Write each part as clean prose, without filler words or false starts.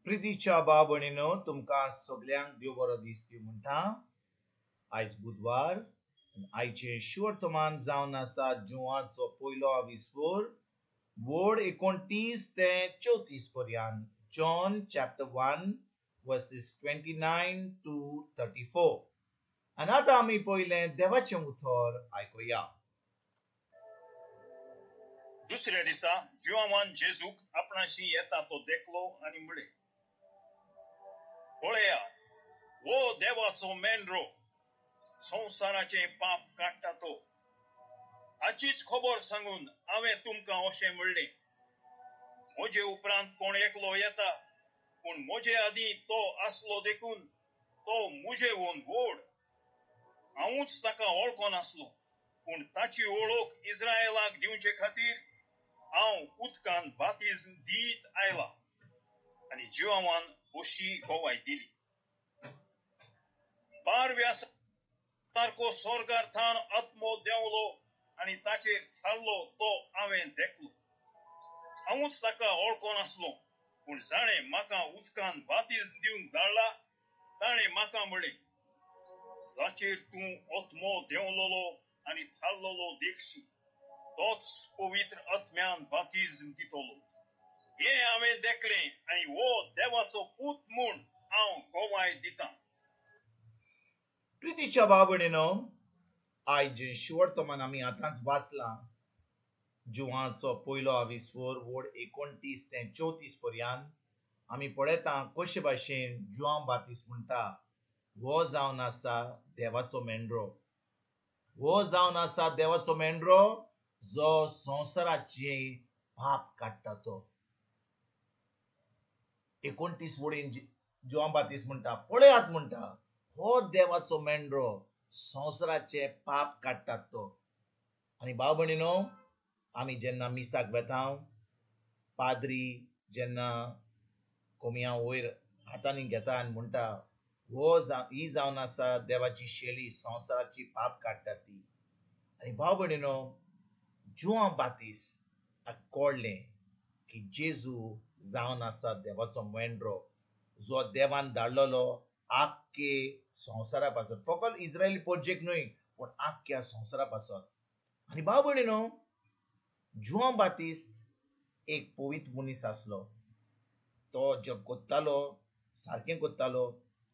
प्रितीच्या भाव भयणीनो, तुमकां सगल्यांक देव बरो दीस दिवं म्हणटा. आयज बुधवार, आयचे शुवर्तमान जावन आसा जुवाचो पयलो आविस्वोर, वोड 29 ते 34 पर्यंत. John chapter 1 verses 29 to 34. आनी आतां आमी पयलें देवाचें उतर आयकुया. दुसऱ्या दिसा जुवान जेजूक आपणाशी येता तो देखलो आनी म्हळें, पळया, हो देवाचो मेंढरो, संवसाराचें पाप काडटा तो. हाचीच खबर सांगून हांवें तुमकां अशें म्हणलें, म्हजे उपरांत कोण एकलो येता, पूण म्हजे आदीं तो आसलो देखून तो म्हजेहून व्हड. हांवूच ताका वळखनासलो, पूण ताची वळख इस्रायलाक दिवचे खातीर हांव उदकान बातीज दीत आयला. आनी जिवान अशी गवाय दिली, पारव्या सारको स्वर्गार थावन आत्मो देंवलो आनी ताचेर थारलो तो हांवें देखलो. हांवूच ताका वळखनासलो, पूण जाणें म्हाका उदकान बातीज दिवंक धाडला ताणें म्हाका म्हळें, जाचेर तूं आत्मो देंवलोलो आनी थारलोलो देखशी, तोच पवित्र आत्म्यान बातीज दितलो. हें हांवें देखलें आनी हो देवाचो पूत म्हूण हांव गवाय दितां. प्रितीच्या भाव भयणीनो, आयज जें शुवर्तमान आमी आतांच वाचलां, जुवाचो पयलो आविस्वोर, वोड 29 ते 34 पर्यंत, आमी पळयता कशे भाशेन जुआंव बातीस म्हणटा, हो जावन आसा देवाचो मेंढरो, हो जावन आसा देवाचो मेंढरो जो संवसाराचें पाप काडटा तो. 29 वडीन जुआंव बातीस म्हणटा, पळयात म्हणटा, हो देवाचो मेंढरो संवसाराचें पाप काडटात तो. आनी भाव भयणीनो, आमी जेन्ना मिसाक वेता, पाद्री जेन्ना कोमिया वयर हातांनी घेता आनी म्हणटा, हो ही जावन आसा देवाची शेली, संवसाराची पाप काडटा ती. आनी भाव भयणीनो, जुआंव बातीस कळ्ळें की जेजू जावन आसा देवाचो मेंढरो, जो देवान धाडलेलो आख्खे संवसारा पासत, फकत इस्रायली पोर्जेक न्हय पूण आख्ख्या संवसारा पासत. आनी भाव भयणीनो, जुआंव बातिस्त एक पवित्र मनीस आसलो. तो जग कोत्तालो, सारकें कोत्तालो,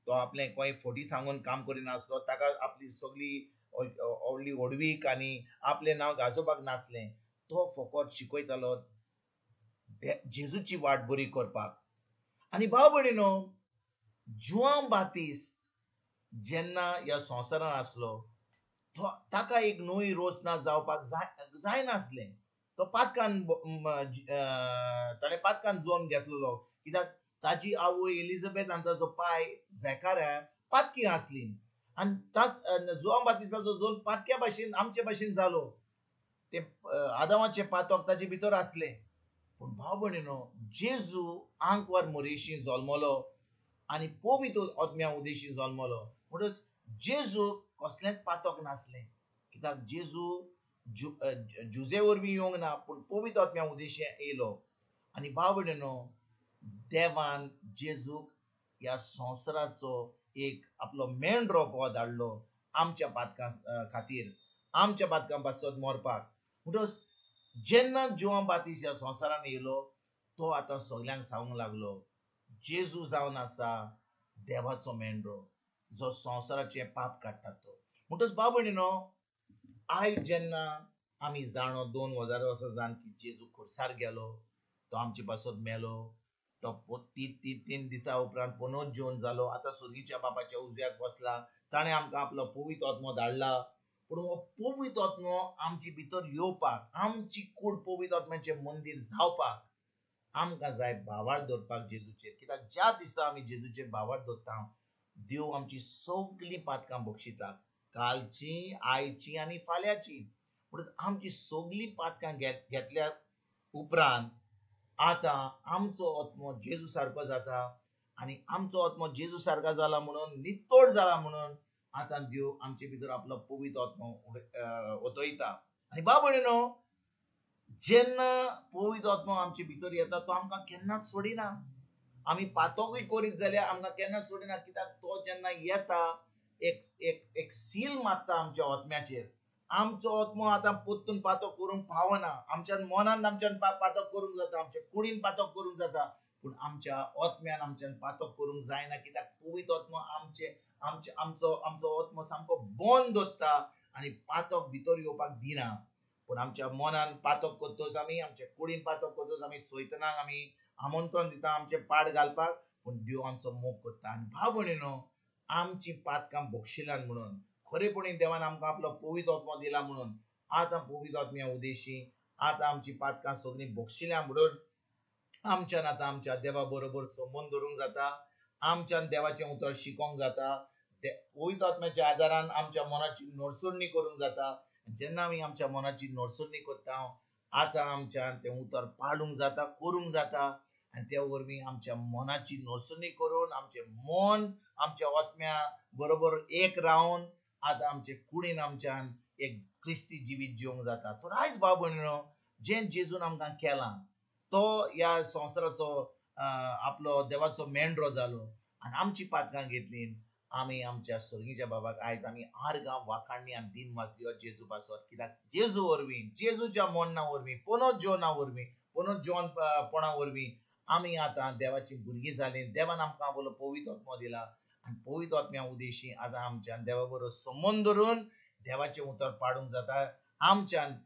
तो आपलें खंय फटी सांगून काम करिनासलो. ताका आपली सगळी व्हडली व्हडवीक आनी आपलें नांव गाजोवपाक नासलें. तो फकत शिकयतालो जेजूची वाट बरी करपाक. आनी भाव भयणीनो, जुआंव बातिस्त जेन्ना ह्या संवसारान आसलो, तो ताका एक नवी रोसना जावपाक जायनासलें. तो पातकान, ताणें पातकान जल्म घेतलेलो, कित्याक ताची आवय एलिझाबेथ आनी ताचो पाय झेकाऱ्या पातकी आसली. आनी जुआंव बातिस्ताचो जल्म पातक्या भाशेन, आमचे भाशेन जालो. ते आदामाचें पातक ताचे भितर आसलें. पूण भाव भयणीनो, जेजू आंकवार मोरेशी जल्मलो आनी पवित्र आत्म्या उदेशी जल्मलो. म्हणटच जेजू कसलेंच पातक नासलें, कित्याक जेजू जुजे वरवीं येवंक ना, पूण पवित्र आत्म्या उदेशी येयलो. आनी भाव भयणीनो, देवान जेजूक ह्या संवसाराचो एक आपलो मेंढरो गो धाडलो आमच्या पातकां खातीर, आमच्या पातकां पासत मरपाक. म्हणटच जेन्ना जुआंव बातीस ह्या संवसारान येयलो, तो आतां सगल्यांक सांगूंक लागलो, जेजू जावन आसा देवाचो मेंढरो जो संवसाराचें पाप काडटा तो. म्हणटच भाव भयणीनो, आयज जेन्ना आमी जाणो 2000 वर्सां जावन की जेजू खुर्सार गेलो, तो आमचे पासत मेलो, तो 3 दिसा उपरांत पुनर्जीवन जालो, आतां सुर्गीच्या बापाच्या उजव्याक बसला, ताणें आमकां आपलो पवित्र आत्मो धाडला. पूण हो पवित्र आत्मो आमचे भितर येवपाक, आमची कूड पवित्र आत्म्याचें मंदीर जावपाक आमकां जाय भावार्थ दवरपाक जेजूचेर. कित्याक ज्या दिसा आमी जेजूचेर भावार्थ दवरता, देव आमची सगळीं पातकां बक्षिता, कालची, आयची आनी फाल्यांची. म्हणून आमची सगळीं पातकां घेतल्या उपरांत आतां आमचो आत्मो जेजू सारको जाता. आनी आमचो आत्मो जेजू सारको जाला म्हणून, नितळ जाला म्हणून आतां देव आमचे भितर आपलो पवित्र आत्मो ओतयता. आनी भाव भयणीनो, जेन्ना पवित्र आत्मो आमचे भितर येता, तो आमकां केन्नाच सोडिना. आमी पातोकूय करीत जाल्यार आमकां केन्ना सोडिना, कित्याक तो जेन्ना येता एक एक एक सील मारता आमच्या आत्म्याचेर. आमचो आत्मो आतां परतून पातक करूंक पावना. आमच्या मनान आमच्यान पातक करूंक जाता, आमच्या कुडीन पातक करूंक जाता, पूण आमच्या आत्म्यान आमच्यान पातक करूंक जायना, कित्याक पवित्र आत्मो आमचे आमचे आमचो आमचो आत्मो सामको बंद दवरता आनी पातक भितर येवपाक दिना. पूण आमच्या मनान पातक करतच आमी, आमच्या कुडीन पातक करतच आमी सैतानाक आमी आमंत्रण दिता आमचे पाड घालपाक, पूण देव आमचो मोग करता. आनी भाव भयणीनो, आमची पातकां बक्षिल्यान म्हणून खरेपणी देवान आमकां आपलो पवित्र आत्मो दिला म्हणून आतां पवित्र आत्म्या उदेशी आतां आमची पातकां सगळीं बक्षिल्या म्हणून आमच्यान आतां आमच्या देवा बरोबर संबंद दवरूंक जाता, आमच्यान देवाचें उतर शिकोंक जाता, पवित्र आत्म्याच्या आदारान आमच्या मनाची नडसुणी करूंक जाता. जेन्ना आमी आमच्या मनाची नडसुणी करता आतां आमच्यान तें उतर पाळूंक जाता, करूंक जाता, आनी त्या वरवीं आमच्या मनाची नडसुणी करून आमचें मन आमच्या आत्म्या बरोबर एक रावन आतां आमचे कुडीन आमच्यान एक क्रिस्ती जिवीत जिवंक जाता. तर आयज भाव भयणीनो, जें जेजून आमकां केलां तो ह्या संवसाराचो आपलो देवाचो मेंढरो जालो आनी आमची पातकां घेतली. आमी आमच्या सर्गीच्या बाबाक आयज आमी आर्गां वाखाणणी आनी दिनवास दिवप जेजू पासत, कित्याक जेजू वरवीं, जेजूच्या मरणा वरवीं, पनोत जेवणा वरवीं, पनोत जेवणपणा वरवीं आमी आतां देवाची भुरगीं जालीं. देवान आमकां आपलो पवित्र आत्मो दिला आनी पवित्र आत्म्या उदेशी आतां आमच्यान देवा बरोबर संबंद धरून देवाचें उतर पाडूंक जाता, आमच्यान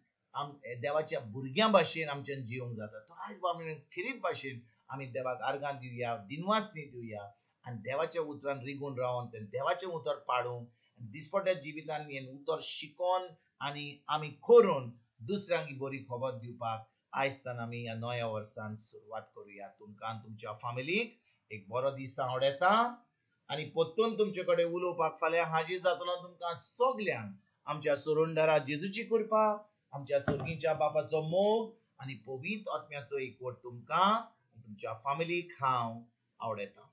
देवाच्या भुरग्यां भाशेन आमच्यान जिवंक जाता. तर आयज बाबा खेरीत भाशेन आमी देवाक आर्गां दिवया, दिनवासनी दिवया आनी देवाच्या उतरान रिगून रावन तें देवाचें उतर पाडूंक आनी दिसपट्ट्या जिवितान हें उतर शिकोन आनी आमी करून दुसऱ्यांक बरी खबर दिवपाक आयजतान आमी ह्या नव्या वर्सान सुरवात करुया. तुमकां आनी तुमच्या फामिलीक एक बरो दीस आवडटा आनी परतून तुमचे कडेन उलोवपाक फाल्यां हाजीर जातलो. तुमकां सगल्यांक आमच्या सोडणदारा जेजूची कृपा, आमच्या सर्गीच्या बापाचो मोग आनी पवित्र आत्म्याचो एकवट तुमकां तुमच्या फामिलीक हांव आवडटा.